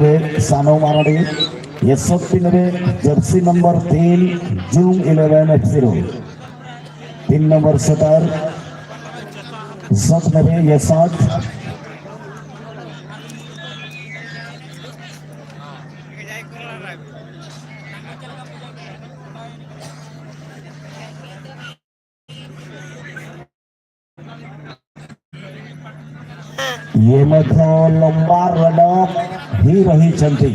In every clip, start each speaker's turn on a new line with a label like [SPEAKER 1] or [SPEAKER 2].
[SPEAKER 1] ସାନୁ ମାରଡି। ଏ ସଟ୍ଟି ନେବେ ଜର୍ସି ନମ୍ବର 3, ଜୁମ୍ 11 ଏଫ୍ସିରୁ 3 ନମ୍ବର ସୁଟର ସଟ୍ ନେବେ। ଏ ସଟ୍ ଇଏ ମଧ୍ୟ ଲମ୍ବା ରନଅପ୍ ହିଁ ରହିଛନ୍ତି।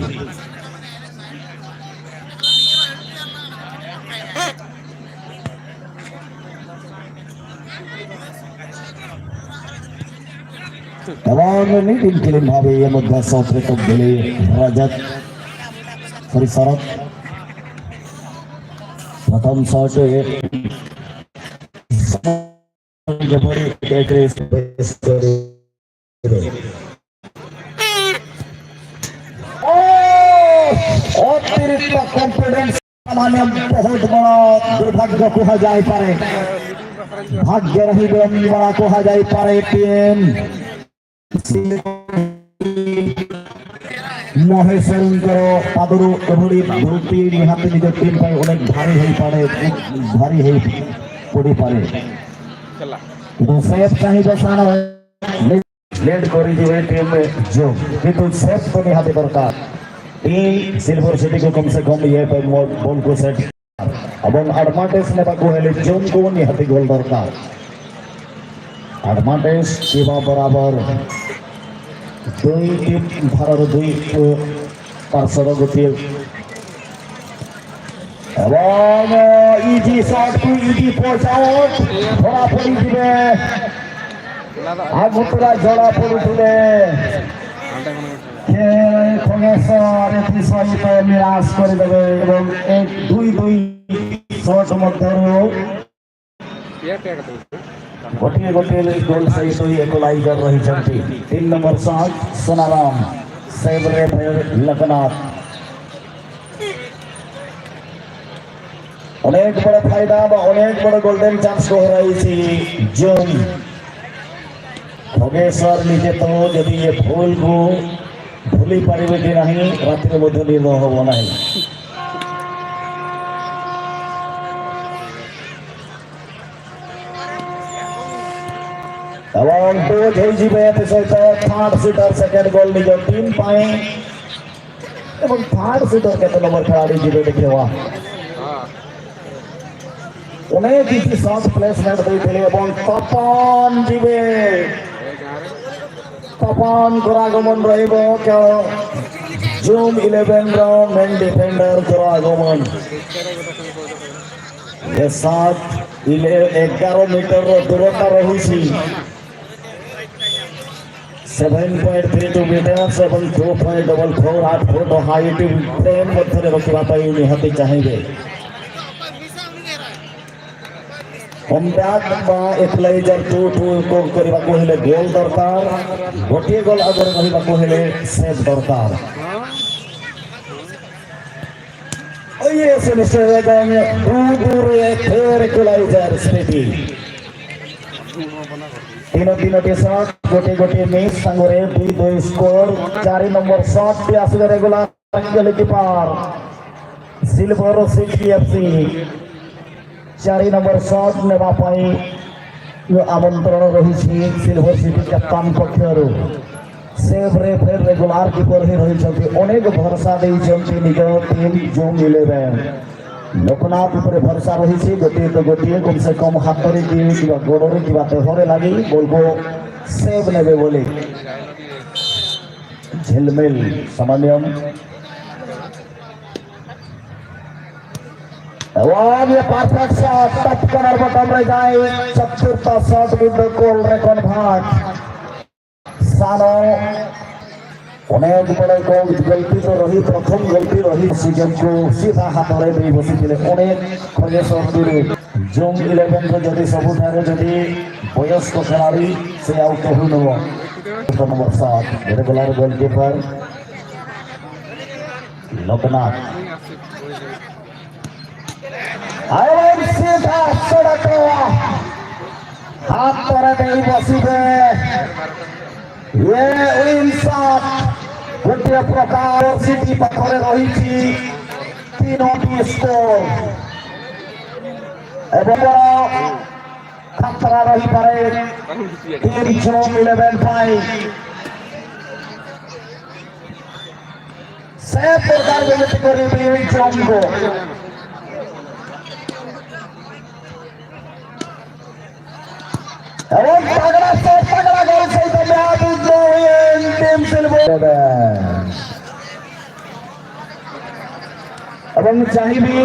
[SPEAKER 1] ଏବଂ ନିଟ୍ ଆଣ୍ଡ କ୍ଲିନ୍ ଭାବେ ଇଏ ମଧ୍ୟ ସଟ୍ରେ ଦେଲେ ରଜତ, ସରି, ଶରତ। ପ୍ରଥମ ସଟ୍ ଯେପରି ଏକରେ କରିବେ। ଅତିରିକ୍ତ କନଫିଡେନ୍ସ ସାମାନ୍ୟ ବହୁତ ବଡ଼ ଦୁର୍ଭାଗ୍ୟ କୁହାଯାଇପାରେ, ଭାଗ୍ୟର ହିଁ ବିଡ଼ମ୍ବନା କୁହାଯାଇପାରେ। ଟିମ୍ ମହେଶ୍ୱରଙ୍କର ପାଦରୁ ଏଭଳି ବୃତ୍ତି ନିହାତି ନିଜ ଟିମ୍ ପାଇଁ ଅନେକ ଭାରି ହୋଇପାରେ, ଭାରି ହେଇ ପଡ଼ିପାରେ। କିନ୍ତୁ ସେଫ୍ ଚାହିଁବ ସାନ, ଲିଡ୍ କରିଯିବେ ଟିମ୍ ଜୁମ୍, କିନ୍ତୁ ସେଫ୍ ତ ନିହାତି ଦରକାର। ଟିମ୍ ସିଲଭର ସିଟିକୁ କମ ସେ କମ ଇଏ ବଲକୁ ସେଟ୍ ଏବଂ ଆଡଭାଣ୍ଟେଜ ନେବାକୁ ହେଲେ ଜୁମ୍କୁ ନିହାତି ଗୋଲ ଦରକାର। ଆଡଭାଣ୍ଟେଜ କିମ୍ବା ବରାବର ଦୁଇ ଟିମ୍ ଧାରାର ଦୁଇ ପାର୍ଶ୍ୱର ଗୋଟିଏ ଏବଂ ଇଜି ସଟ୍କୁ ଇଜି ପୋଚ୍ ଆଉଟ୍। ଧରା ପଡ଼ିଯିବେ, ଆଗତୁରା ଜଣା ପଡୁଥିଲେ ଖଗେଶ୍ୱର ଏଥିସହିତ ନିରାଶ କରିଦେବେ ଏବଂ ଏକ ଦୁଇ ଦୁଇ ସଟ୍ ମଧ୍ୟରୁ ଗୋଟିଏ ଗୋଟିଏ ଗୋଲ ସହିତ ଇକ୍ୱାଲାଇଜର ରହିଛନ୍ତି। 3 ନମ୍ବର ସଟ୍, ସୁନାରାମ ସେଭରେ ଫେର ଲୋକନାଥ। ଅନେକ ବଡ଼ ଫାଇଦା ବା ଅନେକ ବଡ଼ ଗୋଲ୍ଡେନ ଚାନ୍ସ ହରାଇଛି ଜୁମ୍। ଖଗେଶ୍ୱର ନିଜେ ତ ଯଦି ଏ ଭୁଲକୁ ଭୁଲି ପାରିବେ କି ନାହିଁ, ରାତିରେ ମଧ୍ୟ ନିଦ ହେବ ନାହିଁ। ଏବଂ ଟୋଜ୍ ହେଇଯିବେ। ଏଥିସହିତ ଥାର୍ଡ ସୁଟର ସେକେଣ୍ଡ ଗୋଲ ନିଜ ଟିମ୍ ପାଇଁ ଏବଂ ଥାର୍ଡ ସୁଟର କେତେ ନମ୍ବର ଖେଳାଳି ଯିବେ ଦେଖିବା। ଅନେକ କିଛି ସର୍ଟ ପ୍ଲେସମେଣ୍ଟ ଦେଇଥିଲେ ଏବଂ ତପନ ଯିବେ। ତପନଙ୍କର ଆଗମନ ରହିବ। ଜୁମ୍ 11ର ମେନ୍ ଡିଫେଣ୍ଡରଙ୍କର ଆଗମନ। ଏ 7 11 ମିଟରର ଦୂରତା ରହୁଛି, 7.32 ମିଟର୍ସ ଏବଂ 2.448 ଫୁଟ ହାଇଟ୍। ଫ୍ରେମ୍ ମଧ୍ୟରେ ରଖିବା ପାଇଁ ନିହାତି ଚାହିଁବେ। କମ୍ବ୍ୟାକ୍ ବା ଇକ୍ୱାଲାଇଜର 2-2 କରିବାକୁ ହେଲେ ଗୋଲ ଦରକାର। ଗୋଟିଏ ଗୋଲ ଆଗରେ ରହିବାକୁ ହେଲେ ସେଭ୍ ଦରକାର। ନିଶ୍ଚୟ ଏବଂ 2-2ରେ ଫେର ଇକ୍ୱାଲାଇଜର ସ୍ଥିତି। ତିନ ତିନୋଟି ସଟ୍, ଗୋଟିଏ ଗୋଟିଏ ମିସ୍ ସାଙ୍ଗରେ 2-2 ସ୍କୋର। 4 ନମ୍ବର ସଟ୍ଟି ଆସିବେ regular goalkeeper Silver City FC. 4 number shot ନେବା ପାଇଁ ଆମନ୍ତ୍ରଣ ରହିଛି ସିଲଭର ସିଟି କ୍ୟାପ୍ଟେନ ପକ୍ଷରୁ। ସେଭ୍ରେ ଫେର ରେଗୁଲାର କିପର ହିଁ ରହିଛନ୍ତି। ଅନେକ ଭରସା ଦେଇଛନ୍ତି ନିଜ ଟିମ୍ ଜୁମ୍ 11। ଲୋକନାଥ ଉପରେ ଭରସା ରହିଛି। ଗୋଟିଏ ତ ଗୋଟିଏ କମ ସେ କମ ହାତରେ କି କିମ୍ବା ଗୋଡ଼ରେ କିମ୍ବା ଦେହରେ ଲାଗି ବଲକୁ ସେଭ୍ ନେବେ ବୋଲି। ଝିଲମିଲ ସାମାନ୍ୟ ଏବଂ ଏ ପରଫେକ୍ଟ ସଟ୍ ଟପ୍ କର୍ଣ୍ଣର ବଟମରେ ଯାଇ ଚତୁର୍ଥ ସଟ୍ ମଧ୍ୟ ଗୋଲରେ କନଭର୍ଟ। ସାନ ଅନେକ ବଡ଼ ଗଲତି ତ ରହି, ପ୍ରଥମ ଗଲତି ରହି ସୁଯୋଗକୁ ସିଧା ହାତରେ ଦେଇ ବସିଥିଲେ ଅନେକ ଖଗେଶ୍ୱର। ଜୁମ୍ 11ର ଯଦି ସବୁଠାରୁ ଯଦି ବୟସ୍କ ଖେଳାଳି, ସେ ଆଉ କେହି ନୁହଁ। Number 7 regular goalkeeper Loknath ଏବଂ ସିଧା ସଡ଼କ ହାତରେ ଦେଇ ବସିବେ। ଇଏ ୱିନ୍ ସଟ୍। ଗୋଟିଏ ପ୍ରକାର ସିଟି ପାଖରେ ରହିଛି ତିନୋଟି ସ୍କୋର ଏବଂ ଖତରା ରହିପାରେ ଟିମ୍ ଝୁମ୍ ଇଲେଭେନ୍ ପାଇଁ। ସେ ପ୍ରକାର ଯେମିତି କରିବି ଝୁମ୍କୁ। ଏବଂ ତାଗଡ଼ା ସଟ୍, ତାଗଡ଼ା ଗୋଲ ସହିତ ମ୍ୟାଚ୍ ଟିମ୍ ସିଲଭର। ଏବଂ ଚାହିଁବି